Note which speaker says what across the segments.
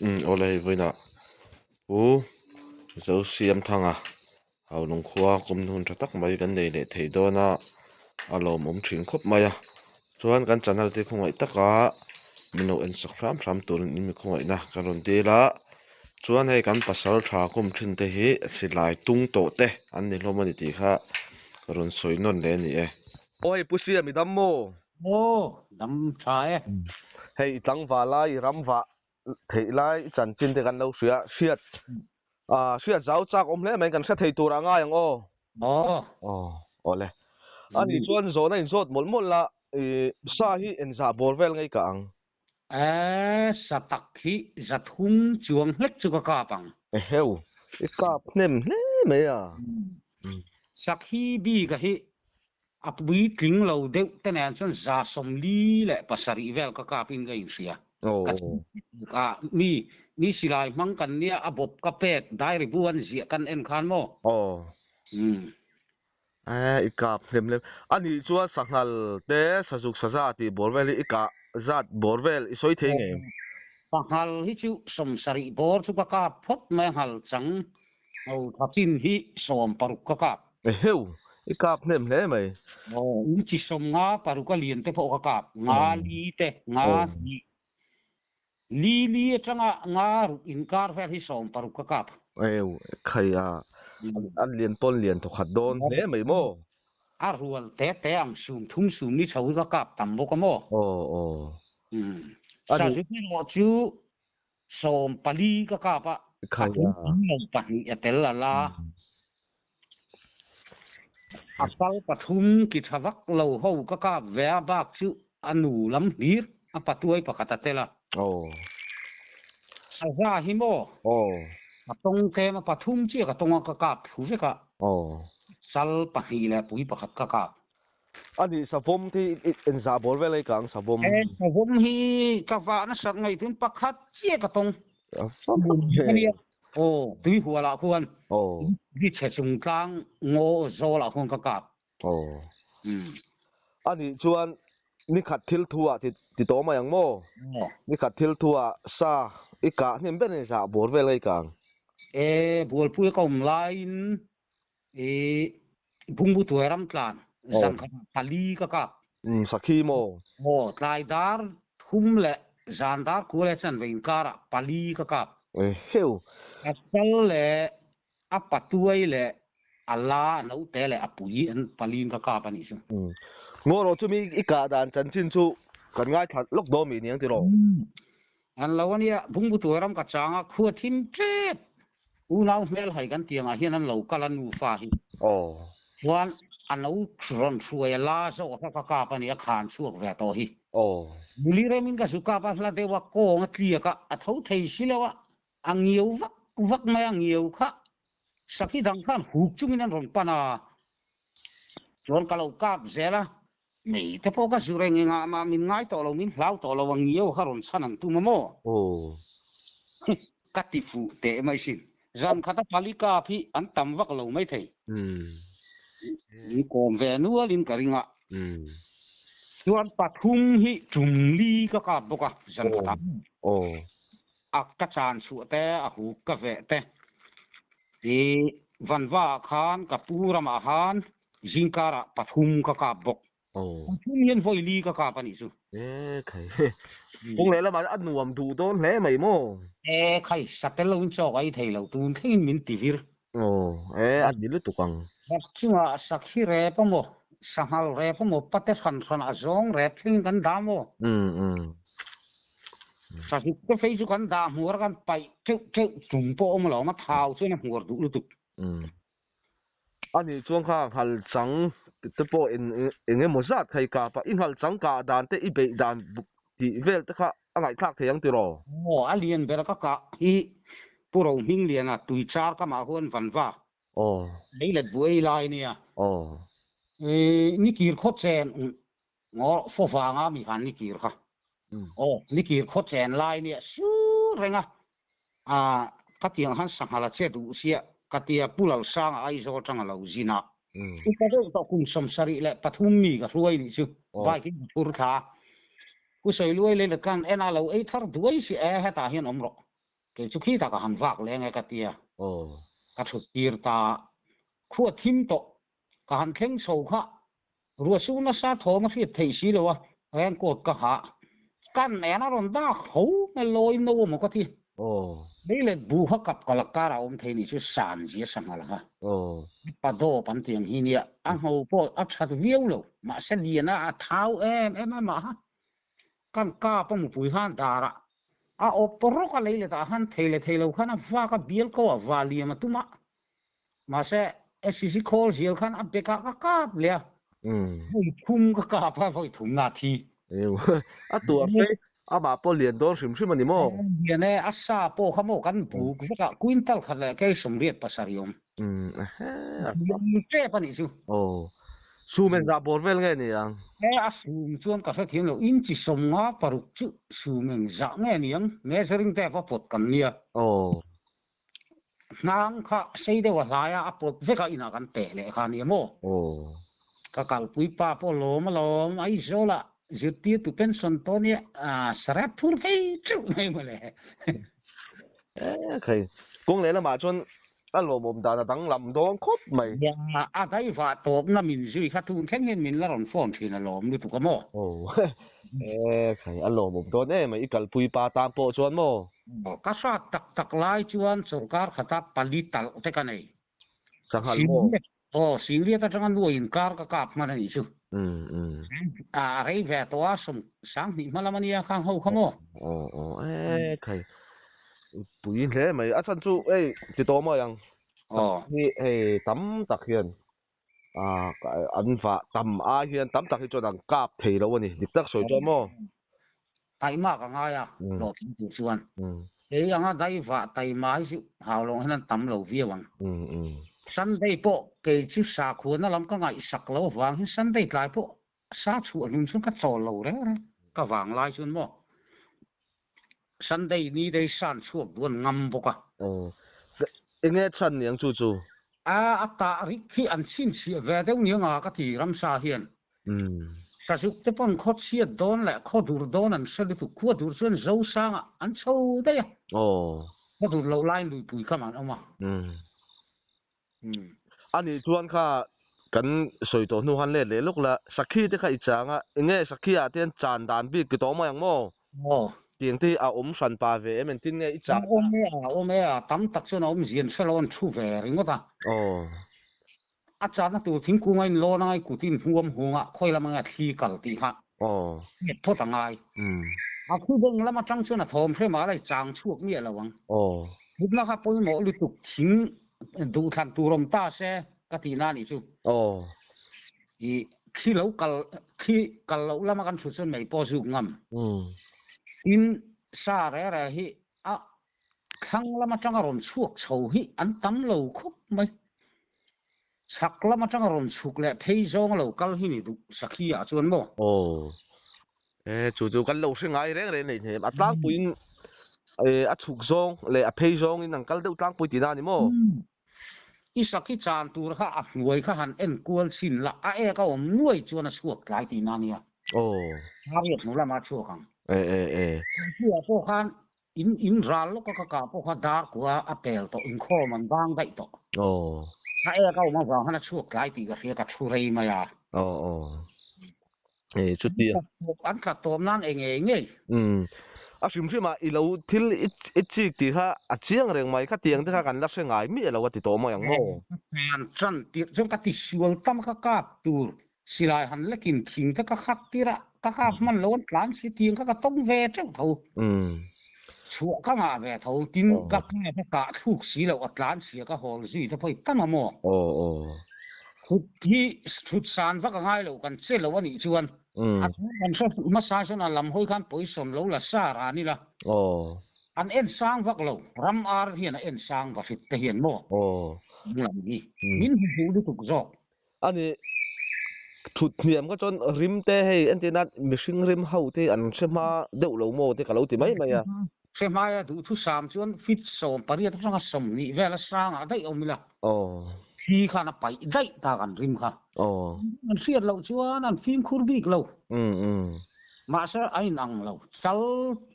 Speaker 1: Umm awle hei vawiinah pu Zosiamthanga Haulawng khua kawmna hun tha tak mai kan nei leh thei dawn a a lawmawm thin khawp mai a chuan kan channel te khawngaih taka min lo en sak hram hram turin in mi khawngaihna kan rawn dil a chuan hei kan pasal tha kawm thin te hi silai tung tawh te an ni hlawm a ni tih kha ka rawn sawi nawn leh a ni e. Awi Pu Sia mi dam maw?
Speaker 2: Aw dam tha e.
Speaker 1: Hei i tlangval lai i ram vah theih lai i chanchin te kan lo hria hriat ah hriat zau chak awm hle mai kan hre thei tur ah ngai ang aw.
Speaker 2: Aw.
Speaker 1: Aw awle. Ani chuan zawhna in zawt mawlh mawlh la i sa hi engzah bawr vel ngei ka ang.
Speaker 2: E sa tak hi za thum chuang hlek chu ka kap ang.
Speaker 1: Eheu i kap hnem hle mai a.
Speaker 2: Sakhi bik a hi A puitling lo deuh te nen chuan 147 vel ka kap in ka inhria. Ka a mi mi silai hmang kan nia a bawp ka pek diary bu an ziah kan en khan maw?
Speaker 1: Aw. E i kap hlem hlem. A nih chuan sanghal te sazuk saza tih bawr vel hi i kah zat bawr vel i sawi thei ngei em?
Speaker 2: Sanghal hi chu 70 bawr chu ka kap phawt mai a nghal chang Ho tha chin hi 16 ka kap.
Speaker 1: Eheu, i kap hnem hle mai.
Speaker 2: Aw, in chi 58 a lian te pawh ka kap. Nga li te, nga hnih. Li li atanga nga ruk inkar vel hi 60 ka kap.
Speaker 1: Eheu, khai a, a lian pawn lian thawkhat dawn hle mai maw?
Speaker 2: A rual te te ang sum thum sum ni chho hi ka kap tam bawk a maw?
Speaker 1: Aw, aw.
Speaker 2: Sazu erawh chu 14 ka kap a, a puitling lo pahnih a tel a la. A sal pathum ki tha vak lo ho ka kap ve a, bak chu a nu lam hlir a patuai pakhat a tel a. Saza hi maw? A tawng tlem a pathum chiah ka tawng a ka kap thlu vek a, sal pahnih leh pui pakhat ka kap.
Speaker 1: A nih savawm te hi engzah bawl vel a i kang savawm?
Speaker 2: He savawm hi ka vah nasat ngaihtuin pakhat chiah ka tawng.
Speaker 1: Savawm he?
Speaker 2: Aw, tuihual ah khuan ni chhe chung tlang ngaw zawl ah khuan ka kap.
Speaker 1: Aw. A nih chuan ni khat thil thu ah ti tawh mai ang maw? Ni khat thil thu ah sa i kah hnem ber engzah bawl vel a i kang?
Speaker 2: E, bualpui ka awm laiin I bungbu tuai ram tlan zan khat ah pali ka kap.
Speaker 1: Umm sakhi maw?
Speaker 2: Aw, tlai dar thum leh zan dar kua leh chan ve inkar ah pali ka kap.
Speaker 1: Eheu.
Speaker 2: A sal leh a patuai leh a la a naute leh a pui an paliin ka kap a nih chu.
Speaker 1: Umm. Ngaw rawh chumi i kah dan chanchin chu kan ngaithla lawk dawn mi niang tiraw?
Speaker 2: Umm. An lo ania, bungbu tuai ram ka chang a, khua thim tep Unau hmel hai kan tiangah hian an lo kal a nufa hi.
Speaker 1: Aw.
Speaker 2: Chuan a lo rawn hruai a la zawk kha ka kap a ni a khan chhuak ve tawh hi.
Speaker 1: Aw.
Speaker 2: Muli remin ka zu kap a hla deuh a kawng a tliak a a tho thei si lo a a ngiau vak vak mai a ngiau kha sakhi dang khan huk chungin an rawn pan a chuan ka lo kap zel a mei te pawh ka zu reng engah mah min ngai tawh lo min hlau tawh lo a ngiau kha rawn chhan an tum a maw?
Speaker 1: Aw.
Speaker 2: Ka ti fuh teh mai sin. Zan khata pali kap hi an tam vak lo mai thei. Min kawm ve nualin ka ring a. Chuan pathum hi tum li ka kap bawk a zan khatah.
Speaker 1: Aw.
Speaker 2: A ka chan chhuah te a huk ka veh te. I vanva ah khan ka pu ramah khan Zingkarah pathum ka kap bawk. Pathum hian vawi li ka kap a nih chu.
Speaker 1: E khai. Kawng leh lamah a nuam duh dawn hle mai maw?
Speaker 2: E khai, satel loin chaw ka ei thei lo, tun thlengin min ti vir.
Speaker 1: Aw, e a ni lutuk ang.
Speaker 2: Bak chungah sakhi rep a maw, sanghal rep a maw, pate hran hran a zawng rep thlengin kan dah maw? Sazuk te phei chu kan dah hmuar a kan paih teuh teuh tum pawh a awm lo, a thau chuan a hmuar duh lutuk.
Speaker 1: A nih chuan kha nghal chang te pawh eng emaw zat kha i kap a, i nghal chang kah dan te i beih dan tih vel te kha a ngaihthlak thei ang tiraw?
Speaker 2: Aw, a lian ber ka kah hi Pu Rohmingliana tui char ka mah huan van va.
Speaker 1: Aw.
Speaker 2: Lei let buai lai nia.
Speaker 1: Aw.
Speaker 2: Ni kir khaw chen Ngaw fo vanga mi khan ni kir kha. Aw, ni kir khaw chen lai nia sur reng a. Aa, ka tiang han sanghal a che duh sia, ka tia Pu Lalsanga Aizawl tang a lo zin a. Upa deuh tawh kum 73 mi ka hruai nih chu, bike in ka phur thla a. Pu Sawiluai lei let khan en a lo ei thar duai si e, hetah hian awm rawh. Kei chu khitah ka han vak leng e ka ti a. Ka thut tir ta khua thim tawh. Ka han thleng chho kha ruah su nasa thawm a hriat theih si lo a, raincoat ka ha. Kan nen a rawn dak ho mai lawi no a maw ka ti. Lei leh bu kha kap ka la kar a awm thei nih chu san zia sanghal kha. Pa dawp an tih ang hi nia, a ngho pawh a that viau lo, mahse lian a a thau em em a mah kha. Kan kap a mupui khan darah a awp rawk a lei letah khan thei leh thei lo khan a vak a bial ko a va liam a tum a. Mahse SCC khawl zial khan a bekah ka kap leh a, vawi thum ka kap a, vawi thum na a thi.
Speaker 1: A tuar phei amah pawh lian dawn hrim hrim a ni maw?
Speaker 2: Lian e, a sa pawh kha maw kan buk vek a, quintal khat leh kei 87 awm. Lian tep a nih chu.
Speaker 1: Aw, sum engzah bawr vel nge ni ang?
Speaker 2: E, a sum chuan ka hrethiam lo, inchi 56 chu sum engzah nge ni ang? Measuring tape a pawt kan nia.
Speaker 1: Aw.
Speaker 2: Hnang kha sei deuh a hlai a, a pawt vek a inah kan teh leh kha a nia maw? Ka kalpui pa pawh lawm alawm, Aizawl ah zirtirtu pension tawh nia, sarep phur phei teuh mai mawle.
Speaker 1: E khai, kawng leh lamah chuan a lawmawm dan a danglam dawn khawp mai.
Speaker 2: Nia, a daivah tawpna min zui kha tun thleng hian min la rawn phone thin alawm lutuk a maw?
Speaker 1: Aw, e khai, a lawmawm dawn em mai, i kalpui pa tan pawh chuan maw?
Speaker 2: Ka hrat tak tak lai chuan sawrkar khata pali talh te ka nei.
Speaker 1: Sanghal maw?
Speaker 2: Aw, Singriat atanga nuai inkar ka kap hman a nih chu. A rei ve tawh a, sawm 2000 hma lam a nia khang ho kha maw?
Speaker 1: Aw, aw, e khai. Pui hle mai. A chhan chu hei ti tawh mai ang.
Speaker 2: Aw.
Speaker 1: Hi hei tam tak hian an vah tam ai hian tam tak hi chuan an kap thei lo a ni. Dik tak sawi chuan maw?
Speaker 2: Taima ka ngai a, hlawhtling tur chuan. Kei anga daivah taima hi chu hau lo hian an tam lo viau ang. Sunday pawh kei chu sakhuana lam ka ngaihsak lo avang hian Sunday tlai pawh sa chhuah hlun chuan ka chawl lo reng reng. Ka vang lai chuan maw Sunday ni dei san chhuak duan ngam bawk a.
Speaker 1: Aw. Enge chhan niang chu chu?
Speaker 2: A, a tah rik hi an chhinchhiah ve deuh niang a ka ti ramsa hian. Sazuk te pawn khaw chhiat dawn leh khaw dur dawn an hre lutuk. Khua dur chuan Zosangah an chho daih a. Khaw dur loh laiin luipui kam an awm a.
Speaker 1: A nih chuan kha kan sawi tawh hnu khan let leh lawk la, Sakhi te kha i chang a, enge Sakhi ah te hian chan dan bik ti tawh mai ang maw? Tiang te hi a awm hran pa ve em engtin nge i chah?
Speaker 2: A awm e, a awm e, a tam tak chuan a awm zian hre lo an thu ve ringawt a. A chahna tur thingkung a inlawn anga i kut in hmuam hung a, khawi lam anga thli kal tih kha hriat phawt a ngai. A khu bawng lam atang chuan a thawm hre mah la i chang chhuak miah lo ang. Thutna kha pawimawh lutuk thing duhthlan tur awm ta se ka tih na nih chu. I thli lo kal thli kal loh lama kan thut chuan mei pawh zuk ngam. Tin, sa re re hi a Thlang lam atanga rawn chhuak chho hi an tam lo khawp mai. Chhak lam atanga rawn chhuk leh phei zawng a lo kal hi ni duh Sakhi ah chuan maw?
Speaker 1: Aw. E, chu chu kan lo hre ngai reng reng nei hnem. A tlangpuiin e, a chhuk zawng leh a phei zawngin an kal deuh tlangpui tihna a ni maw?
Speaker 2: I Sakhi chan tur kha a hnuai kha han en kual chhin la, a ek a awm nuai chuan a chhuak tlai tihna a nia.
Speaker 1: Aw.
Speaker 2: Thariat hnu lamah a chhuak ang.
Speaker 1: E, e, e.
Speaker 2: Sakhi-ah pawh khan In in ral lawk a ka kah pawh kha dar kua a pel tawh, inkhawm an bang daih tawh.
Speaker 1: Aw.
Speaker 2: A ek a awm avang khan a chhuak tlai tih ka hria, ka thu rei mai a.
Speaker 1: Aw aw. E chutia.
Speaker 2: An tla tawp nan eng ngei ngei.
Speaker 1: Umm. A hrim hrim ah i lo thil i i chik tih kha a chiang reng mai, khatiang te kha kan la hre ngai miah lo a ti tawh mai ang maw?
Speaker 2: Ka tan tan tirh chuan ka ti sual tam a ka kap tur Silai han lekin thing te ka khak tir a, ka kap hman lo an tlan si tiang kha ka tawng ve teuh tho. Chhuah ka ngah ve tho, tin ka kap a kah thluk si loh a tlan sia ka hawl zui te pawh i tam a maw? Thut hi thut san vak a ngai lo kan che lo a nih chuan a thu kan hre hmasa chuan a lam hawi khan pawisa lo la sa ran ila. An en sang vak lo, ram ar hian a en sang va hrit te hian maw? Lam hi min hmu duh lutuk zawk.
Speaker 1: A ni, thut hniam kha chuan rim te hei entir nan mihring rim ho te an hre hma deuh lo maw te ka lo ti mai mai a.
Speaker 2: Hre hmaia duhthusam chuan fit 18 atanga 20 vel a sangah daih awm ila. Thli khan a paih daih ta kan rim kha. An hriat loh chuan an fimkhur bik lo. Mahse a inang lo, chal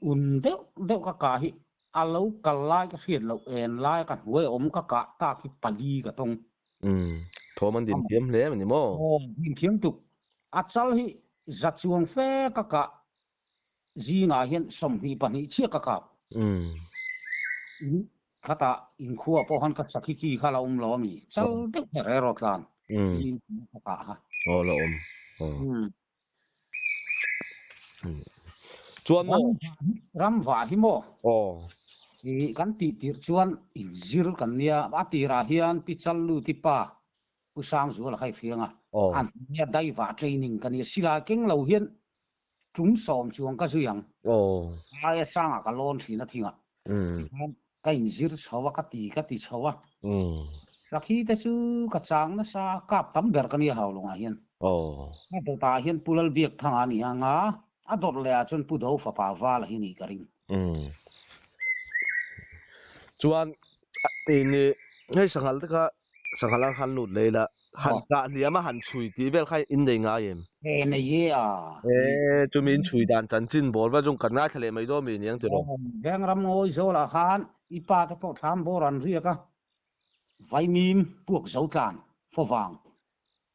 Speaker 2: un deuh deuh ka kah hi. A lo kal lai ka hriat loh en lai ka hnuai awm ka kah tak hi pali ka tawng.
Speaker 1: Umm thawm an din thiam hle a ni maw?
Speaker 2: Aw din thiam tuk. A chal hi za chuang fe ka kah zingah hian 22 chiah ka kap.
Speaker 1: Umm.
Speaker 2: In khatah inkhua pawh khan ka sakhi chi kha la awm lo a mi? Chal deuh kher erawh tlan in ka kah kha.
Speaker 1: Aw la awm. Aw. Chuan maw?
Speaker 2: Ram vah hi maw?
Speaker 1: Aw.
Speaker 2: I kan tih tirh chuan inzir kan nia. A tirah hian Pi Challuti pa Pu Sangzuala kha i hriang a.
Speaker 1: Aw.
Speaker 2: A hnuaia daivah training ka nia. Silai keng lo hian tum sawm chuang ka zui ang.
Speaker 1: Aw.
Speaker 2: Aia sangah ka lawn thin a thingah. Tichuan ka inzir chho a, ka ti ka ti chho a. Sakhi te chu ka chang nasa a, kap tam ber ka nia Haulawngah hian.
Speaker 1: Aw.
Speaker 2: A dawtah hian Pu Lalbiakthanga a ni ang a, a dawt lehah chuan Pu Do fapa Vala hi nih ka ring.
Speaker 1: Chuan hei sanghal te kha Sanghal an han lut leh ila, han kah hliam a han chhui tih vel kha in nei ngai em?
Speaker 2: E nei e a.
Speaker 1: E chumi in chhui dan chanchin bawl va chung kan ngaithla leh mai dawn mi niang tiraw?
Speaker 2: Vengram ngawi zawlah khan i pa te pawh thlam bawr an riak a, vaimim puak zo tlan fawvang.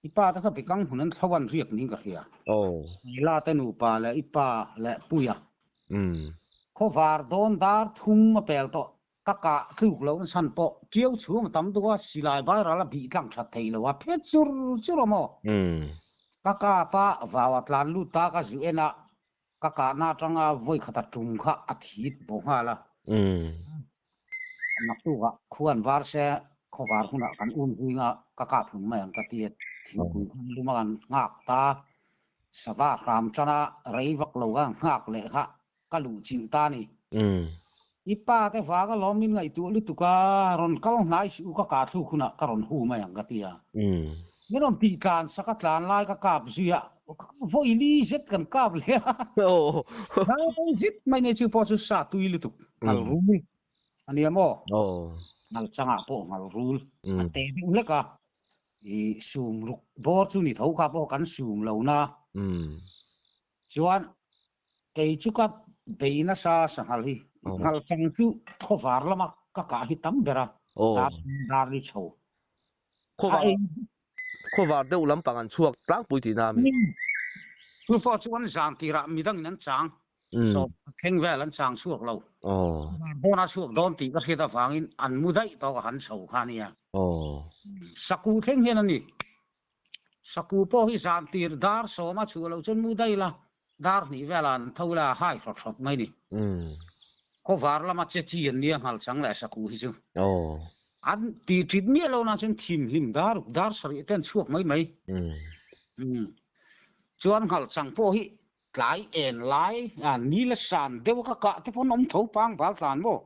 Speaker 2: I pa te kha bekang hmun an thlo an riak niin ka hria.
Speaker 1: Aw.
Speaker 2: Ila te nupa leh i pa leh Puia.
Speaker 1: Umm.
Speaker 2: Khawvar dawn dar thum a pel tawh. Ka kah tluk loh chhan pawh ṭiau chhung a tam deuh a, silai vairal a bih tlang that thei lo a, phet chur chur a maw? Ka kap a, vau a tlan lut ta ka zu en a, ka kahna atanga vawi khat a tum kha a thit bawh nghal a. Naktukah khuan var se khawvar hunah kan um zing a, ka kap hlum mai ang ka ti a, thingpui khan lum a kan nghak ta, sava hram tana rei vak lo a nghak leh kha Ka luh chilh ta ni. I pa te vang alawm min ngaihtuah lutuk a, rawn kal hnai suh u ka kah thluk hunah ka rawn hu mai ang ka ti a. Min rawn tih tlan sak a tlan lai ka kap zui a, vawi li zet kan kap leh a. Hnai zet mai nei chu pawh chu sa tui lutuk, ngal rul a nia maw? Ngal changah pawh ngal rul a te deuh hlek a, i sum ruk bawr chu ni tho kha pawh kan sum lo na. Chuan kei chu ka bei nasa sanghal hi, nghal chang chu khawvar lama ka kah hi tam ber a, dar dar ni chho.
Speaker 1: Khawvar deuh lampang an chhuak tlangpui tihna a mi?
Speaker 2: Chu pawh chu an zan tirah midangin an chang, sawm thleng vel an chang chhuak lo. Khawvar dawn a chhuak dawn tih ka hriat avangin an mu daih tawk a han chho kha a nia. Saku thleng hian a ni. Saku pawh hi zan tir dar sawm a chhuah loh chuan mu daih la, dar hnih velah an tho la, hai hrawt hrawt mai ni. Khawvar lama che chi an nia nghal chang leh saku hi chu. An ti ṭit miah lo na chuan thim hlim dar ruk dar sarih te an chhuak mai mai. Chuan nghal chang pawh hi tlai en lai, ni la san deuh a ka kah te pawn awm tho pang val tlan maw?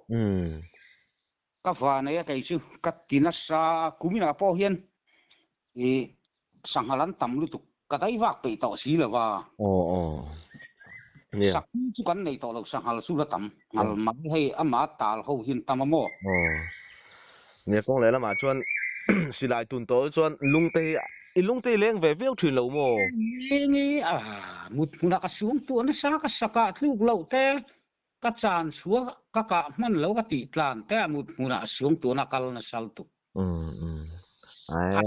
Speaker 2: Ka va nei a kei chu ka ti nasa a, kuminah pawh hian i sanghal an tam lutuk ka dai vak peih tawh si lo va.
Speaker 1: Aw aw nia.
Speaker 2: Sakhi chu kan nei tawh lo sanghal chu la tam nghal mai hei ama tal ho hian tam a maw?
Speaker 1: Aw nia kawng leh lamah chuan silai tun tawh chuan lungte hi i lungte hi leng ve viau thin lo maw?
Speaker 2: Leng i a mut hmunah ka suang tuah nasa ka sakah tluk loh te Ka chan chhuak ka kah hman lo ka tih tlan te a mut hmunah suang tuna kal nasa lutuk. A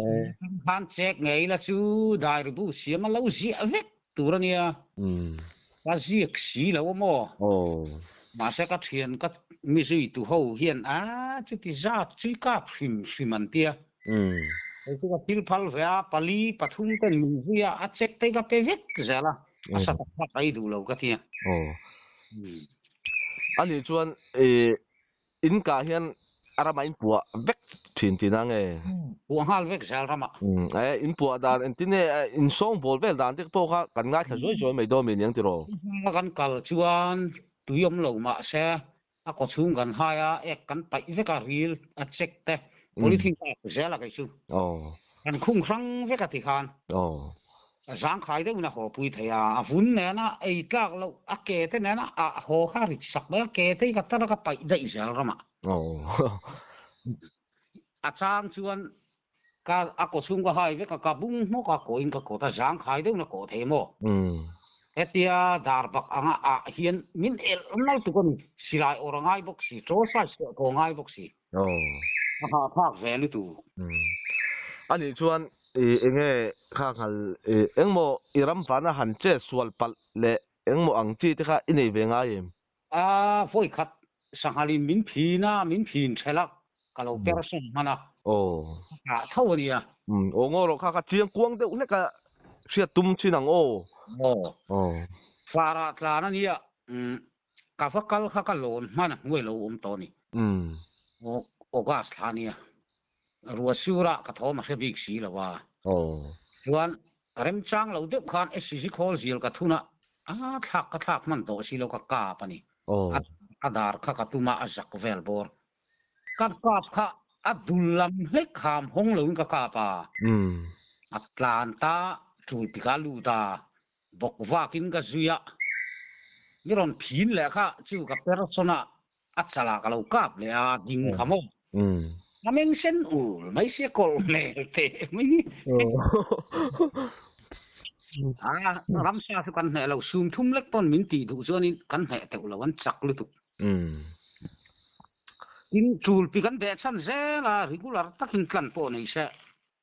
Speaker 2: khan chek ngei la chu diary bu siam a lo ziah vek tur a nia. Ka ziak si lo a maw? Mahse ka thian ka mi zui tu ho hian a chuti zat chu i kap hrim hrim an tia. Hei chu ka thil phal ve a, pali pathum ten min zui a, a chek te ka pe vek zel a. A sa tak tak ei duh lo ka ti a.
Speaker 1: Aw. A nih chuan in kah hian a ramah in puah vek thin tihna nge?
Speaker 2: Puah nghal vek zel ramah.
Speaker 1: In puah dan engtin nge in sawng bawl vel dan te pawh kha kan ngaithla zuai zuai mai dawn mi niang tiraw?
Speaker 2: A kan kal chuan tui awm lo mah se a kaw chhung kan hai a, ek kan paih vek a, ril a check te polythene ka ak zel a kei chu. Kan khung hrang vek a ti khan. A zangkhai deuhin a haw pui thei a, a vun nena ei tlak loh a ke te nena a haw kha a rit sak mai a, ke te hi ka tar a ka paih daih zel ramah. A chang chuan ka a kaw chhung ka hai vek a, ka bung hmawk a, kawhin ka kawt a, zangkhai deuhin a kawh thei maw? Hetia dar bak anga ah hian min el nal tuk a ni. Silai awr a ngai bawk si, chaw size pawh thaw ngai bawk si. A hahthlak ve lutuk.
Speaker 1: Anih chuan enge kha nghal engmaw i ram vana han che sual palh leh engmaw ang chi te kha i nei ve ngai em?
Speaker 2: A vawi khat sanghalin min phin a, min phin ṭhelh a, ka lo per sawn hman a. Ka kah tho a nia.
Speaker 1: Aw ngaw rawh kha ka chiang kuang deuh hlek a hriat tum chin ang aw.
Speaker 2: Aw. Farah tlan a nia, ka va kal kha ka lawn hman a hnuai lo awm tawh a ni. August thla a nia. Ruahsur ah ka thawm a hre bik si lo a. Chuan remchang lo deuh khan SCG khawl zial ka thun a, a thlak ka thlak hman tawh si lo ka kap a ni. A dar kha ka tum a, a zak vel bawr. Ka kap kha a dul lam hlek kham hawng loin ka kap a. A tlan ta tul tikah a lut a, bawk vakin ka zui a. Ni rawn phin leh kha chu ka person a A chalah ka lo kap leh a, ding kha maw? A meng sen ul mai sia kawlh hmel teh mai ni. A, ramsa chu kan hneh lo, sum thum lek pawn min tih duh chuanin kan hneh teuh lo, an chak lutuk. Tin, tulpi kan beh chhan zel a, regular takin tlan pawh nei se,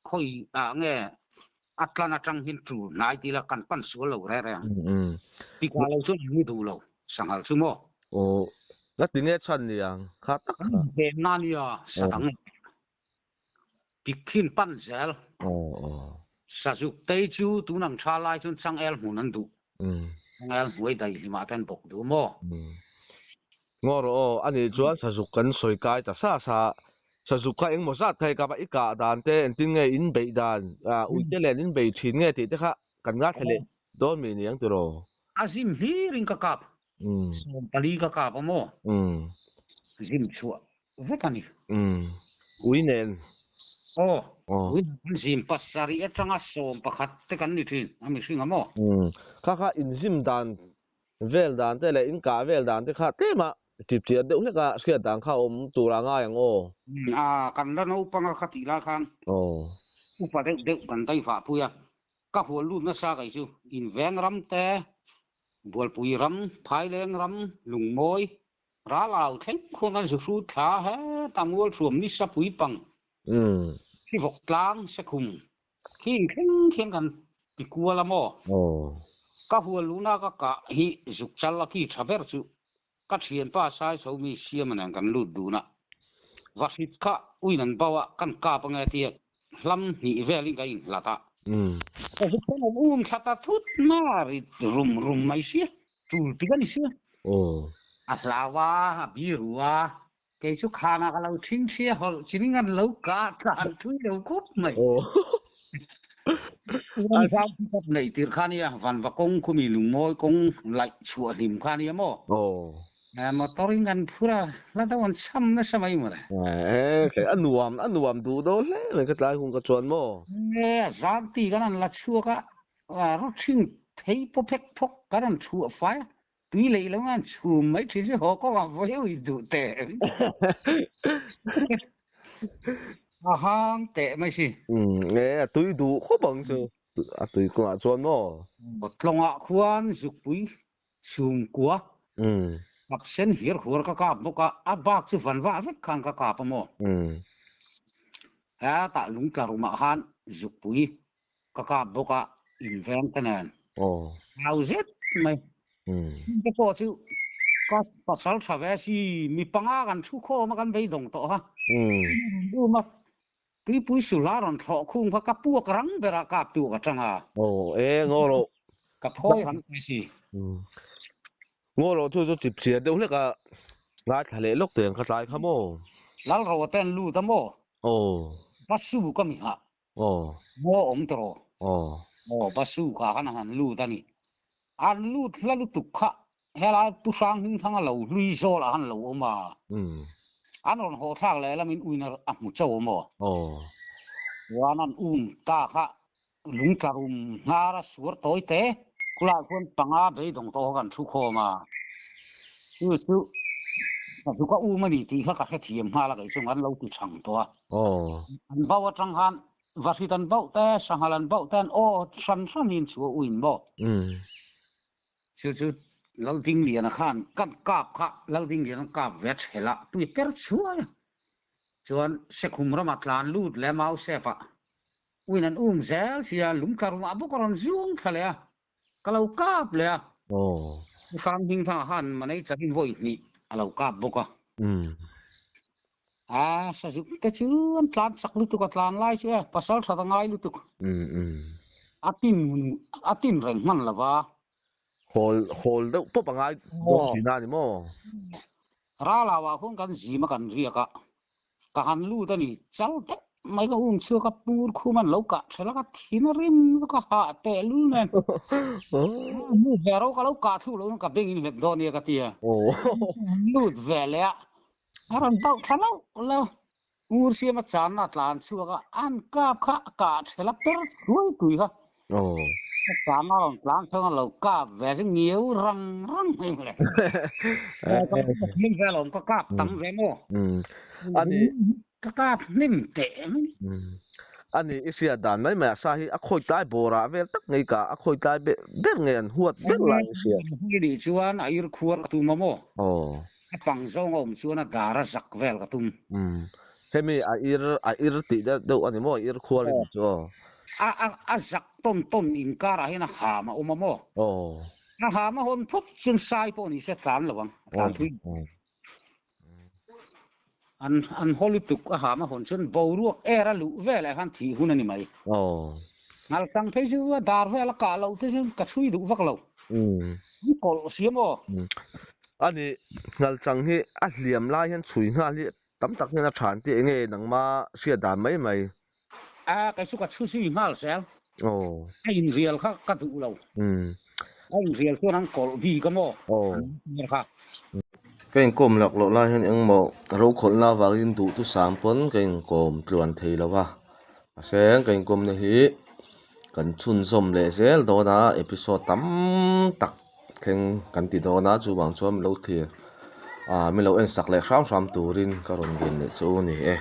Speaker 2: khawi ah nge a tlan atang hian tul hnai tila kan pan sual lo reng reng. Tikah lo chuan an ni duh lo, sanghal chu maw?
Speaker 1: Aw, la ti nge chhan ni ang, kha tak kha.
Speaker 2: An venna nia, sa dang tik khin pan zel.
Speaker 1: Aw, aw.
Speaker 2: Sazuk tei chu tun ang tha lai chuan changel hmun an duh. Changel hnuai daihlimah te an bawk duh maw?
Speaker 1: Ngaw rawh aw, ani chuan sazuk kan sawi kai ta sa sa. Sazuk kha engmaw zat kha hei kapa i kah dan te engtin nge in beih dan, uite len in bei thin nge tih te kha kan ngaithla leh dawn mi ni ang tiraw?
Speaker 2: A zim hlirin ka kap, 14 ka kap a maw? Zim chhuah vek a ni.
Speaker 1: Ui nen.
Speaker 2: Aw, ui nen kan zim pasarih atanga 11 te kan ni thin a mihring a maw?
Speaker 1: Kha kha inzim dan Vel dan te leh inkah vel dan te kha tlem a tip chiah deuh hlek a hriat dan kha awm tur a ngai ang aw.
Speaker 2: A, kan la naupang a kha tih lai khan upa deuh deuh kan dai vah pui a, ka hual lut nasa kei chu Inveng ram te, Bualpui ram, Phaileng ram, Lungmawi, Ral au thleng khuan kan zu hrut thla heta Mualthuam nisa pui pang, Thivawk tlang, Sekhum Khing thleng khian kan ti kual a maw? Ka hual luhna ka kah hi zuk chal a khi tha ber chu ka thianpa Saichho mi Siama nen kan lut dun a. Vahrit kha uin an bauh a, kan kap ange tia hlam hnih velin ka inhlat a. Ka zuk chuan an um thla ta thut na rit rum rum mai sia, tul tik a ni sia. A hlau a, a biru a, Kei chu khanah ka lo ṭhing ṭhi a, hawlh chining an lo kah tlan thui lo khawp mai. An zau chu kawp neih tir kha nia, vanva kawng khumi lungmawi kawng laih chhuah hlim kha nia maw? Motor in kan phur a, hla deuh an cham nasa mai mawle.
Speaker 1: Kei a nuam, a nuam duh dawn hle mai ka tlai hun ka chuan maw?
Speaker 2: A zang ti kan han la chhuak a, rawt ṭhing thei paw phek phawk kan han chhuah fai a, Tui lei lo ngan chhum mai thin hi haw kawng ah vawi ui duh teh. A hang teh mai si.
Speaker 1: E a tui duh khawp ang chu. A tui kawng ah chuan maw?
Speaker 2: Tlawng ah khuan zukpui chhum kua pak sen hir huar ka kap bawk a, a bak chu van vah vek khan ka kap a maw? Hetah lungtla rum ah khan zukpui Ka kap bawk a, inveng te nen. Hau zet mai. Te pawh chu ka pasal tha ve si, mi panga kan thu khawm a kan beidawng tawh a. Um a, tuipui sulha rawn thlawh khung kha ka puak rang ber a kap tu ka tang a.
Speaker 1: Aw, e ngaw rawh.
Speaker 2: Ka phawi rang mai si.
Speaker 1: Ngaw rawh chu chu chip chhiar deuh hlek a, ngaithla leh lawk teng kha tlai kha maw?
Speaker 2: Lalro te an lut a maw?
Speaker 1: Aw.
Speaker 2: Va su ka mi nghah.
Speaker 1: Aw.
Speaker 2: Maw awm tawh.
Speaker 1: Aw.
Speaker 2: Aw, Basu kha khan a han lut a ni. An lut hla lutuk kha helai Pu Hrang Hmingthanga lo hlui zawl ah han lo awm a. An rawn haw thlak leh lamin uina a hmu chauh awm aw.
Speaker 1: Aw.
Speaker 2: Chuan an um ta kha lungtla rum hnar a suar tawi te khulai khuan panga beidawng tawh kha kan thu khawm a. Chu chu ka chu ka um a ni tih kha ka hrethiam nghal a kei chuan an lo ti chhang tawh a. An bauh atang khan vahrit an bauh te, sanghal an bauh te an aw hran hran hi an chhuah uin maw? Chu chu Laldingliana khan kan kap kha Laldingliana kap ve a chhel a, tui per chhuai a. Chuan Sekhum ramah tlan lut leh Mausep ah uin an um zel sia, lungtla rumah bawk a rawn zuang thla leh a, ka lo kap leh a. Pu Hranghmingthanga khan manei chakin vawi hnih a lo kap bawk a. A sazuk te chu an tlan chak lutuk a tlan lai chu e, pasal that a ngai lutuk. A tin a tin reng hman lo va.
Speaker 1: Hawl hawl deuh pawp a ngai dawn thin a ni maw?
Speaker 2: Ralauah khuan kan zim a kan riak a, ka han lut a ni, chal deuh mai ka um chhuak a, pur khum an lo kah thelh a, ka thin a rim ka hah teh lul nen. Mu ve ro ka lo kah thluh loh in ka beng in hlep dawn nia ka ti a. Lut ve leh a, A rawn bauh thla lauh lauh. Ngur siama channa tlan chhuak a, an kap kha a kah thel a per thuai tui kha. A channa rawn tlan chhuak a lo kap ve chu ngiau rang rang mai mawle. Ka hlim ve alawm ka kap tam ve maw. Ka kap hnim teh mai.
Speaker 1: Ani i hriat dan mai mai a sa hi a khawi tlai bawrah vel tak ngei ka a khawi tlai ber nge an huat ber lai i hriat.
Speaker 2: Hei nih chuan a ir khuar ka tum a maw. A pang zawng a awm chuan a dar a zak vel ka tum.
Speaker 1: Umm. Hemi a ir a ir tih deuh deuh a ni maw? A ir khual in chu aw.
Speaker 2: A a a zak tawn tawn inkarah hian a ham a awm a maw?
Speaker 1: Aw.
Speaker 2: A ham a hawn phawt chuan sai pawh ni se tlan lo ang, a tlan thui. An an haw lutuk a ham a hawn chuan boruak air a luh velah khan thih hun a ni mai.
Speaker 1: Aw.
Speaker 2: Ngal tang phei chu a dar vel a kah loh te chu ka chhui duh vak lo.
Speaker 1: Umm.
Speaker 2: An kawlh si a maw?
Speaker 1: A ni, ngal chang hi a hliam lai hian chhui nghal hi tam tak hian a than tih enge nangma hriat dan mai mai.
Speaker 2: A, kei chu ka chhu zui nghal zel.
Speaker 1: Aw.
Speaker 2: A inrial kha ka duh lo.
Speaker 1: Umm.
Speaker 2: A inrial chuan an kawlh bik a maw?
Speaker 1: Aw.
Speaker 2: An tir kha.
Speaker 1: Ka inkawm lak loh lai hian engmaw rokhawlhna avangin duhthusam pawn ka inkawm tluan thei lo va. Mahse ka inkawmna hi kan chhunzawm leh zel dawn a, episode tam tak thleng kan ti dawn a, chuvang chuan min lo thlir ah min lo en sak leh hram hram turin ka rawn ngen leh chu a ni e.